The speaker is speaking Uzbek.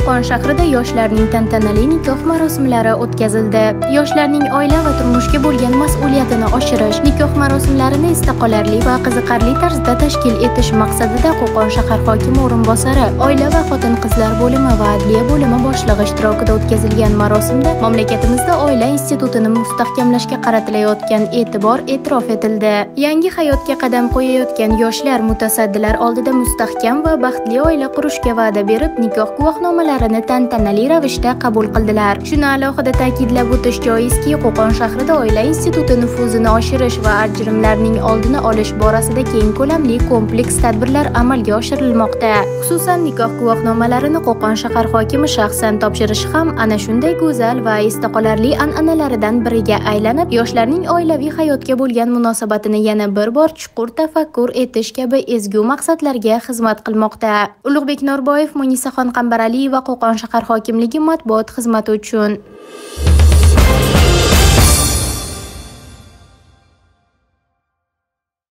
Qo'qon shahrida yoshlarning tantanali nikoh marosimlari o'tkazildi. Yoshlarning oila va turmushga bo'lgan mas'uliyatini oshirish, nikoh marosimlarini esda qolarli va qiziqarli tarzda tashkil etish maqsadida Qo'qon shahar hokimi o'rinbosari, oila va xotin-qizlar bo'limi va adliya bo'limi boshlig'i ishtirokida o'tkazilgan marosimda mamlakatimizda oila institutini mustahkamlashga qaratilayotgan e'tibor e'tirof etildi. Yangi hayotga qadam qo'yayotgan yoshlar mutasaddilar oldida mustahkam va baxtli oila qurishga va'da berib, nikoh guvohnomalarini tantanali ravishda qabul qildilar. Shuni alohida ta'kidlab o'tish joizki, Qo'qon shahrida oila instituti nufuzini oshirish va ajrimlarning oldini olish borasida keng ko'lamli kompleks tadbirlar amalga oshirilmoqda. Xususan, nikoh guvohnomalarini Qo'qon shahar hokimi shaxsan topshirishi ham ana shunday go'zal va esda qolarli an'analaridan biriga aylanib, yoshlarning oilaviy hayotga bo'lgan munosabatini yana bir bor chuqur tafakkur etish kabi ezgu maqsadlarga xizmat qilmoqda. Ulug'bek Norboyev, Munisaxon Qambaraliyeva, Qo'qon shahar hokimligi matbuot xizmati uchun.